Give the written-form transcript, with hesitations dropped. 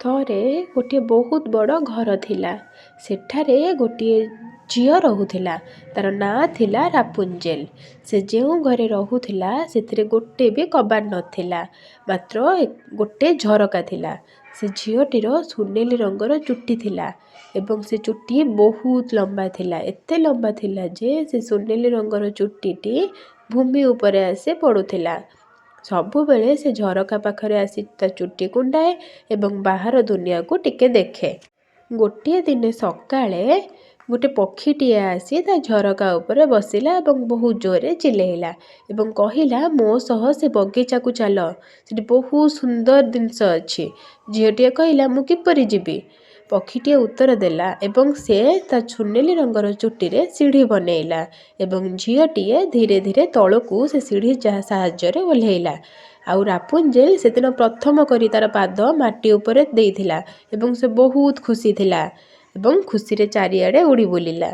ଥରେ ଗୋଟିଏ ବହୁତ ବଡ଼ ଘର ଥିଲା। ସେଠାରେ ଗୋଟିଏ ଝିଅ ରହୁଥିଲା। ତା'ର ନାଁ ଥିଲା ରାପୁଞ୍ଜେଲ। ସେ ଯେଉଁ ଘରେ ରହୁଥିଲା, ସେଥିରେ ଗୋଟେ ବି କବାଟ ନଥିଲା, ମାତ୍ର ଗୋଟେ ଝରକା ଥିଲା। ସେ ଝିଅଟିର ସୁନେଲି ରଙ୍ଗର ଚୁଟି ଥିଲା ଏବଂ ସେ ଚୁଟି ବହୁତ ଲମ୍ବା ଥିଲା। ଏତେ ଲମ୍ବା ଥିଲା ଯେ ସେ ସୁନେଲି ରଙ୍ଗର ଚୁଟିଟି ଭୂମି ଉପରେ ଆସି ପଡ଼ୁଥିଲା। ସବୁବେଳେ ସେ ଝରକା ପାଖରେ ଆସି ତା ଚୁଟି କୁଣ୍ଡାଏ ଏବଂ ବାହାର ଦୁନିଆକୁ ଟିକେ ଦେଖେ। ଗୋଟିଏ ଦିନେ ସକାଳେ ଗୋଟେ ପକ୍ଷୀଟିଏ ଆସି ତା ଝରକା ଉପରେ ବସିଲା ଏବଂ ବହୁତ ଜୋରରେ ଚିଲେଇଲା ଏବଂ କହିଲା, ମୋ ସହ ସେ ବଗିଚାକୁ ଚାଲ, ସେଠି ବହୁତ ସୁନ୍ଦର ଜିନିଷ ଅଛି। ଝିଅଟିଏ କହିଲା, ମୁଁ କିପରି ଯିବି? ପକ୍ଷୀଟିଏ ଉତ୍ତର ଦେଲା ଏବଂ ସେ ତା ସୁନେଲି ରଙ୍ଗର ଚୁଟିରେ ସିଢ଼ି ବନେଇଲା ଏବଂ ଝିଅଟିଏ ଧୀରେ ଧୀରେ ତଳକୁ ସେ ସିଢ଼ି ସାହାଯ୍ୟରେ ଓହ୍ଲେଇଲା। ଆଉ ରାପୁଞ୍ଜେଲ ସେଦିନ ପ୍ରଥମ କରି ତାର ପାଦ ମାଟି ଉପରେ ଦେଇଥିଲା ଏବଂ ସେ ବହୁତ ଖୁସି ଥିଲା ଏବଂ ଖୁସିରେ ଚାରିଆଡ଼େ ଉଡ଼ି ବୁଲିଲା।